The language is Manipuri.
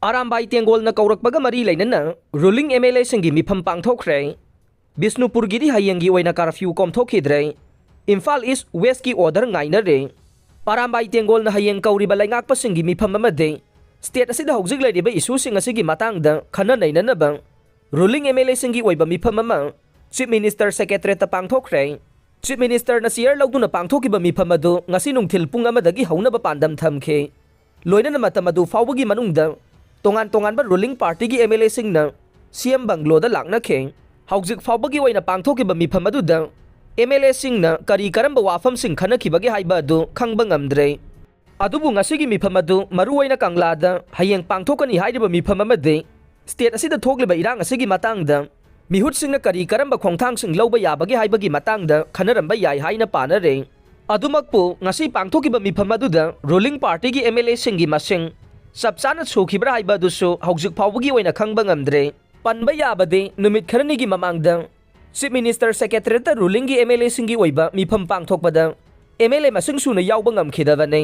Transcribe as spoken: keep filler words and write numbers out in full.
ꯑꯔꯥꯝꯕꯥꯏ ꯇꯦꯡꯒꯣꯜꯅ ꯀꯧꯔꯛꯄꯒ ꯃꯔꯤ ꯂꯩꯅꯅ ꯔꯨꯂꯤꯡ ꯑꯦꯝ ꯑꯦꯜ ꯑꯦꯁꯤꯡꯒꯤ ꯃꯤꯐꯝ ꯄꯥꯡꯊꯣꯛꯈ꯭ꯔꯦ꯫ ꯕꯤꯁꯅꯨꯄꯨꯔꯒꯤꯗꯤ ꯍꯌꯦꯡꯒꯤ ꯑꯣꯏꯅ ꯀꯥꯔꯐ꯭ꯌꯨ ꯀꯣꯝꯊꯣꯛꯈꯤꯗ꯭ꯔꯦ꯫ ꯏꯝꯐꯥꯜ ꯏꯁ ꯋꯦꯁꯀꯤ ꯑꯣꯔꯗꯔ ꯉꯥꯏꯅꯔꯦ꯫ ꯑꯔꯥꯝꯕꯥꯏ ꯇꯦꯡꯒꯣꯜꯅ ꯍꯌꯦꯡ ꯀꯧꯔꯤꯕ ꯂꯩꯉꯥꯛꯄꯁꯤꯡꯒꯤ ꯃꯤꯐꯝ ꯑꯃꯗꯤ ꯁ꯭ꯇꯦꯠ ꯑꯁꯤꯗ ꯍꯧꯖꯤꯛ ꯂꯩꯔꯤꯕ ꯏꯁꯨꯁꯤꯡ ꯑꯁꯤꯒꯤ ꯃꯇꯥꯡꯗ ꯈꯟꯅ ꯅꯩꯅꯅꯕ ꯔꯨꯂꯤꯡ ꯑꯦꯝ ꯑꯦꯜ ꯑꯦꯁꯤꯡꯒꯤ ꯑꯣꯏꯕ ꯃꯤꯐꯝ ꯑꯃ ꯆꯤꯐ ꯃꯤꯅꯤꯁꯇꯔ ꯁꯦꯀ꯭ꯔꯦꯇꯔꯤꯌꯦꯠꯇ ꯄꯥꯡꯊꯣꯛꯈ꯭ꯔꯦ꯫ ꯆꯤꯐ ꯃꯤꯅꯤꯁꯇꯔꯅ ꯆꯤꯌꯔ ꯂꯧꯗꯨꯅ ꯄꯥꯡꯊꯣꯛꯈꯤꯕ ꯃꯤꯐꯝ ꯑꯗꯨ ꯉꯁꯤ ꯅꯨꯡꯊꯤꯜ ꯄꯨꯡ ꯑꯃꯗꯒꯤ ꯍꯧꯅꯕ ꯄꯥꯟꯗꯝ ꯊꯝꯈꯤ꯫ ꯂꯣꯏꯅꯅ ꯃꯇꯝ ꯑꯗꯨ ꯐꯥꯎꯕꯒꯤ ꯃꯅꯨꯡꯗ ꯇꯣꯉꯥꯟ ꯇꯣꯉꯥꯟꯕ ꯔꯨꯂꯤꯡ ꯄꯥꯔꯇꯤꯒꯤ ꯑꯦꯝ ꯑꯦꯜ ꯑꯦꯁꯤꯡꯅ ꯁꯤ ꯑꯦꯝ ꯕꯪꯒ꯭ꯂꯣꯗ ꯂꯥꯛꯅꯈꯤ꯫ ꯍꯧꯖꯤꯛ ꯐꯥꯎꯕꯒꯤ ꯑꯣꯏꯅ ꯄꯥꯡꯊꯣꯛꯈꯤꯕ ꯃꯤꯐꯝ ꯑꯗꯨꯗ ꯑꯦꯝ ꯑꯦꯜ ꯑꯦꯁꯤꯡꯅ ꯀꯔꯤ ꯀꯔꯝꯕ ꯋꯥꯐꯝꯁꯤꯡ ꯈꯟꯅꯈꯤꯕꯒꯦ ꯍꯥꯏꯕ ꯑꯗꯨ ꯈꯪꯕ ꯉꯝꯗ꯭ꯔꯦ꯫ ꯑꯗꯨꯕꯨ ꯉꯁꯤꯒꯤ ꯃꯤꯐꯝ ꯑꯗꯨ ꯃꯔꯨꯑꯣꯏꯅ ꯀꯪꯂꯥꯗ ꯍꯌꯦꯡ ꯄꯥꯡꯊꯣꯛꯀꯅꯤ ꯍꯥꯏꯔꯤꯕ ꯃꯤꯐꯝ ꯑꯃꯗꯤ ꯁ꯭ꯇꯦꯠ ꯑꯁꯤꯗ ꯊꯣꯛꯂꯤꯕ ꯏꯔꯥꯡ ꯑꯁꯤꯒꯤ ꯃꯇꯥꯡꯗ ꯃꯤꯍꯨꯠꯁꯤꯡꯅ ꯀꯔꯤ ꯀꯔꯝꯕ ꯈꯣꯡꯊꯥꯡꯁꯤꯡ ꯂꯧꯕ ꯌꯥꯕꯒꯦ ꯍꯥꯏꯕꯒꯤ ꯃꯇꯥꯡꯗ ꯈꯟꯅꯔꯝꯕ ꯌꯥꯏ ꯍꯥꯏꯅ ꯄꯥꯅꯔꯦ꯫ ꯑꯗꯨꯃꯛꯄꯨ ꯉꯁꯤ ꯄꯥꯡꯊꯣꯛꯈꯤꯕ ꯃꯤꯐꯝ ꯑꯗꯨꯗ ꯔꯨꯂꯤꯡ ꯄꯥꯔꯇꯤꯒꯤ ꯑꯦꯝ ꯑꯦꯜ ꯑꯦꯁꯤꯡꯒꯤ ꯃꯁꯤꯡ ꯆꯞ ꯆꯥꯅ ꯁꯨꯈꯤꯕ꯭ꯔꯥ ꯍꯥꯏꯕ ꯑꯗꯨꯁꯨ ꯍꯧꯖꯤꯛ ꯐꯥꯎꯕꯒꯤ ꯑꯣꯏꯅ ꯈꯪꯕ ꯉꯝꯗ꯭ꯔꯦ꯫ ꯄꯟꯕ ꯌꯥꯕꯗꯤ ꯅꯨꯃꯤꯠ ꯈꯔꯅꯤꯒꯤ ꯃꯃꯥꯡꯗ ꯆꯤꯐ ꯃꯤꯅꯤꯁꯇꯔ ꯁꯦꯀ꯭ꯔꯦꯇꯔꯤꯌꯦꯠꯇ ꯔꯨꯂꯤꯡꯒꯤ ꯑꯦꯝ ꯑꯦꯜ ꯑꯦꯁꯤꯡꯒꯤ ꯑꯣꯏꯕ ꯃꯤꯐꯝ ꯄꯥꯡꯊꯣꯛꯄꯗ ꯑꯦꯝ ꯑꯦꯜ ꯑꯦ ꯃꯁꯤꯡ ꯁꯨꯅ ꯌꯥꯎꯕ ꯉꯝꯈꯤꯗꯕꯅꯤ꯫